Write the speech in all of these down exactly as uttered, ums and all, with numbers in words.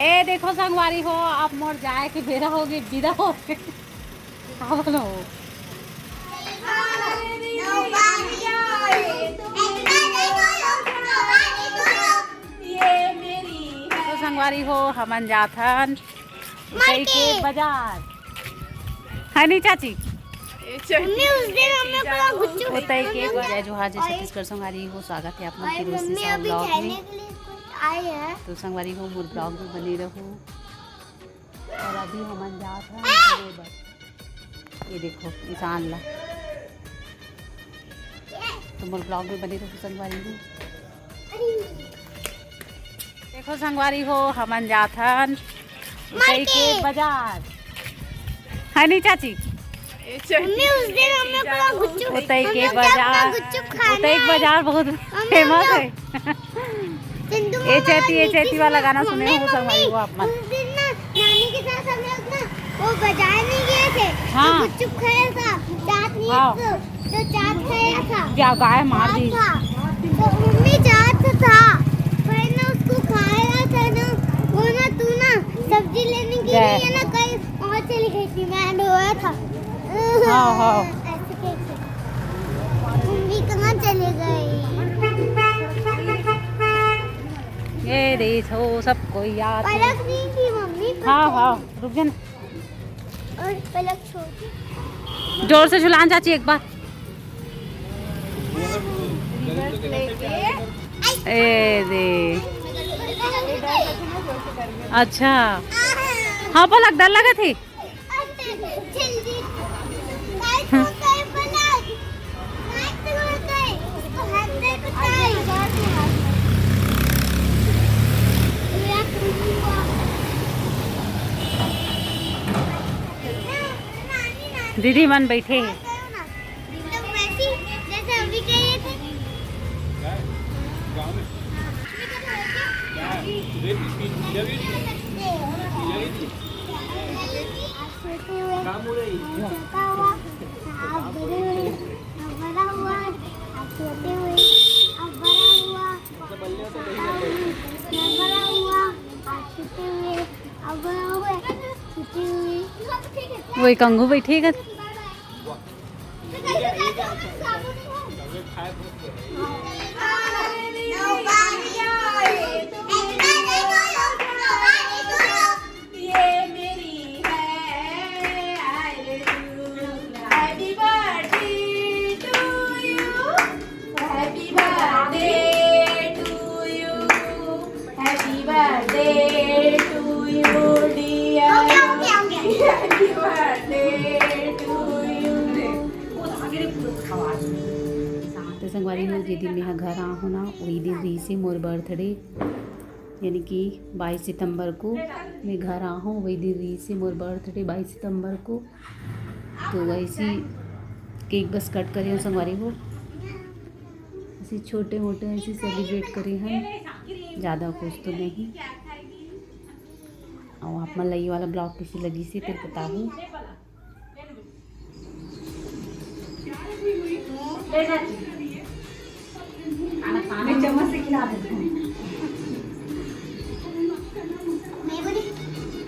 ए देखो संगवारी हो, अब मोर जाए के बेरा होगे, बिदा होगे। का बोलो? तो संगवारी हो, हमन जाथन उतई के बाजार। है नी चाची? मम्मी, उस दिन हमने पूरा गुपचुप उतई के बाजार। जय जोहार, जय छत्तीसगढ़ संगवारी हो, स्वागत है आप मन के दूसरी साल vlog में। तो संगवारी हो, मोर vlog में बने रहू। और अभी हमन जात हन घूमे बर। ये देखो ईशान ला, तो मोर vlog में बने रहू संगवारी हो। देखो संगवारी हो, हमन जात हन उतई के बाजार। है नी चाची? मम्मी, उस दिन हमने पूरा गुपचुप, उतई के बाजार, गुपचुप खाने उतई के बाजार बहुत फेमस है। ए चैती, ए चैती वाला गाना सुने हो संगवारी हो आप मन? उस दिन ना नानी के साथ हम लोग ना वो बाजार नहीं गए थे, हाँ। तो गुपचुप खाया था, चाट नहीं हाँ। तो, तो चाट खाया था। क्या गाय मार दी। तो मम्मी चाट था, फिर ना उसको खाया था ना, वो ना तू ना सब्जी लेने के लिए ना कहीं और चली गई थी, मैं रोया था। हाँ, हाँ। ऐसे कैसे? मम्मी कहाँ चले गई? ये देखो सब कोई याद है। पलक नहीं थी मम्मी, हाँ, हाँ, रुक जा ना। और पलक छोटी। जोर से झुलान चाची एक बार। ए दे। अच्छा। हाँ पलक, डर लगा थी। दीदी मन बैठे हैं। वही कंगू बैठे का। तो संगवारी हो, जे दिन मैं घर आहूँ ना, वही दिन रही से मोर बर्थडे, यानी कि बाईस सितंबर को मैं घर आहूँ, वही दिन रही से मोर बर्थडे बाईस सितंबर को। तो वैसे केक बस कट करे हो संगवारी हो, ऐसे छोटे मोटे ऐसे सेलिब्रेट करे हैं, ज़्यादा कुछ तो नहीं। और आप मन ला ये वाला ब्लॉग कैसे लगी से फिर बताहू। मैं चम्मच से खिला देती हूँ।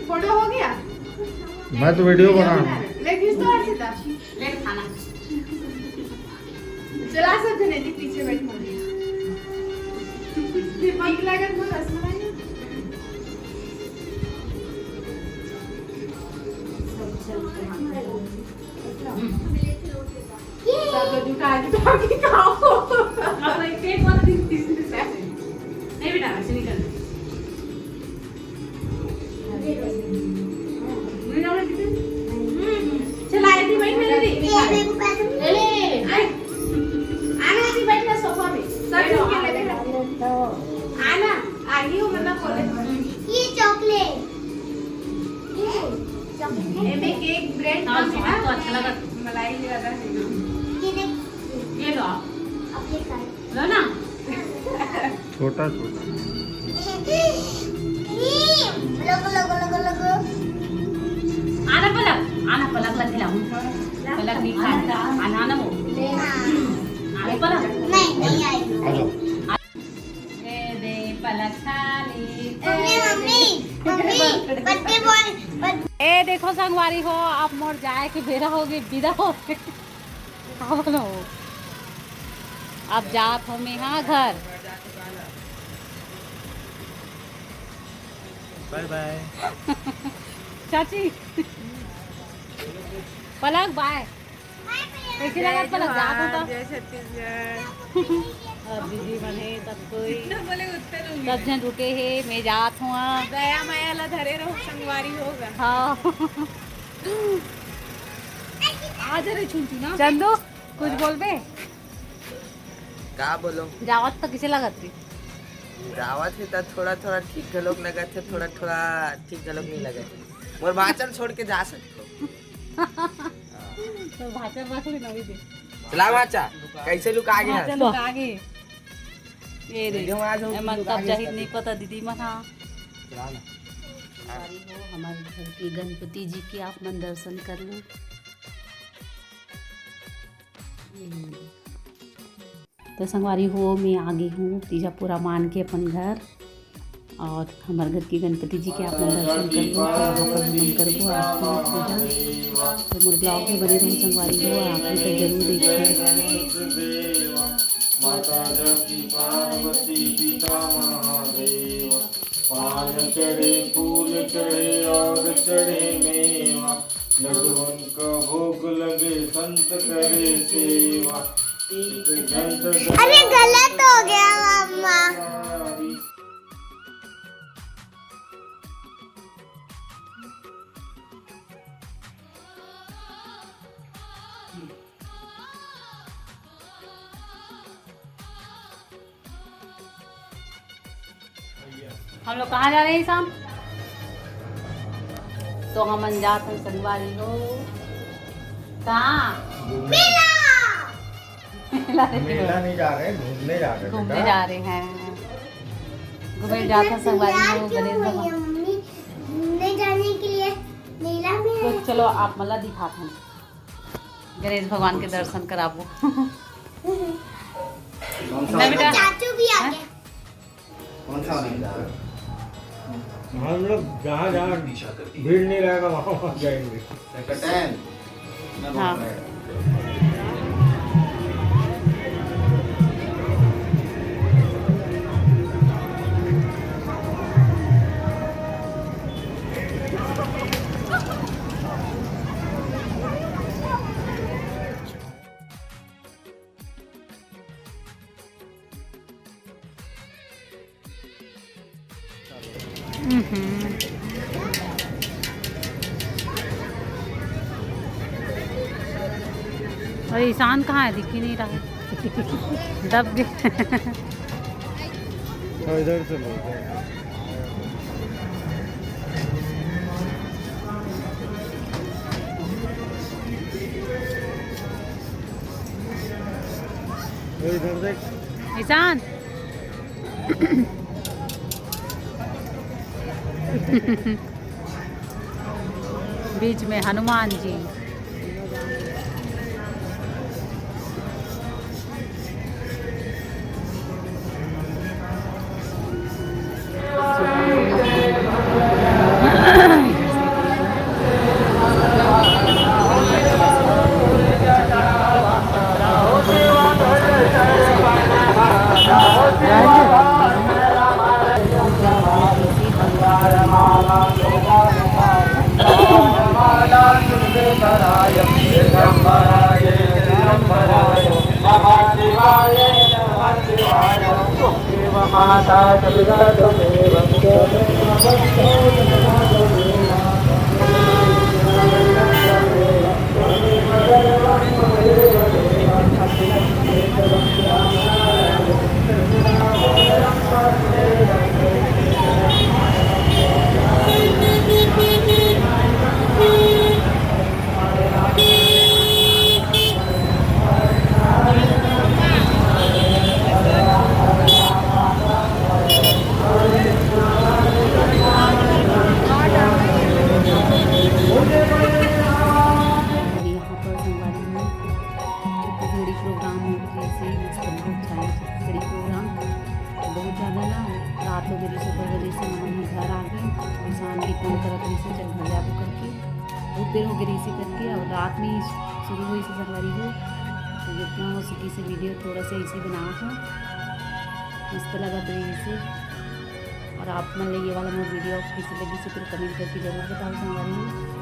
फोटो हो गया? मैं तो वीडियो बना रहा हूँ। ले खींच तो हर्षिता। ले खाना। चला सब जने जी पीछे बैठ मम्मी। दीपक लागत में रसमलाई। सब जुटा जुटा के खाओ। अब एक एक वाला दिन किसी ने नहीं बेटा, ऐसे नहीं करना। चला, आती बैठ मेरे दी। ले, ले, ले, ले, आए। आना, आती बैठ ना सोफा में। सब मिलके लेते हैं। आना, आगी हो मतलब बोले। ये चॉकलेट। ये चॉकलेट। ये में केक ब्रेड हाँ, कम है ना? तो अच्छा लगा। मलाई ज्यादा है ना? ये देख। ये लो आप। अब ये कर। लो ना। छोटा छोटा। आना पलक, आना पलक लग गया। पलक नहीं खाना, आना ना वो। आना पलक। नहीं, नहीं आई। हेलो। ए दे पलक खाली, ए मम्मी, दे। मम्मी, ए देखो संगवारी हो, अब मोर जाए के बेरा होगे, बिदा होगे। का बोलो? अब जात हो मैं हा घर। बाय बाय। चाची, पलक बाय। कैसे लगा पलक जात हो तो? जय छत्तीसगढ़। अब दीदी मन हे, सब कोई, सब झन रुके हे, मैं जात हूँ। दया माया ला धरे रहो, संगवारी होगा। हाँ। आ जा रे छुनचुना। चंदू, कुछ बोलबे? का बोलो? जावत तो किसे लगत थी? जावत हे त थोड़ा थोड़ा ठीक घलोक लगत हे, थोड़ा थोड़ा ठीक घलोक नहीं लगत हे। मोर भाचन छोड़ के जा सकत हो। तो भाचन रख ले नवी दे। चला भाचा, कैसे लुका गया? भाचन लुका गए। ये रे, वीडियो में आ जाओ, एमन कब जाहिर नहीं पता दीदी मन हा। चला ना। हमारे घर के गणपति जी के आप मन दर्शन कर लो। तो संगवारी हो, मैं आ गई हूँ तीजा पूरा मान के अपन घर, और हमारे घर के गणपति जी के आप मन दर्शन कर लो, तो वहाँ पर हमन करबो आरती पूजा। तो मोर ब्लॉग में बने रहो संगवारी हो, आखिरी तक जरूर देखिए। माता जाकी पार्वती पिता महादेव, पान चढ़े फूल चढ़े और चढ़े मेवा, लड्डुअन का भोग लगे संत करे सेवा। अरे गलत हो गया मम्मा। हम लोग कहाँ जा रहे हैं ईशान? तो हमन जात हन संगवारी हो। कहाँ? मेला। मेला नहीं जा रहे, घूमने जा रहे हैं घूमने बेटा। जा रहे हैं। घूमे जात हन संगवारी हो, गणेश भगवान। मम्मी, घूमने जाने के लिए मेला में। तो चलो आप मला दिखात हन। गणेश भगवान के दर्शन कराबो। कौन सा नहीं बेटा। चाचू भी आ गए। कौन सा होने जा रहा है? हम लोग जहाँ जहाँ भीड़ नहीं रहेगा वहाँ वहाँ जाएंगे। Second time. हाँ। हम्म। और ईशान कहाँ है, दिख ही नहीं रहा है। दब गए। हाँ, इधर से लो, इधर। वो इधर देख। ईशान। बीच में हनुमान जी। फोन करत रहिस हे, "चल घर जाबो" करके। बहुत देर हो गए रहिस हे करके, और रात में ही शुरू हुई से संगवारी हो। तो जितना हो सके से वीडियो थोड़ा सा ऐसे बना हो, मस्त लगा तो ऐसे। और आप मन ले ये वाला मोर वीडियो कैसे लगी से फिर कमेंट करके जरूर बताओ संगवारी हो।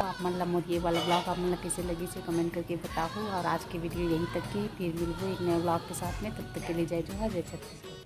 आप मन ला मोर ये वाला ब्लॉग आप मन ला कैसे लगी से कमेंट करके बताओ। और आज की वीडियो यहीं तक की, फिर मिलबो एक नए ब्लॉग के साथ में। तब तक के लिए जय जोहार, जय छत्तीसगढ़।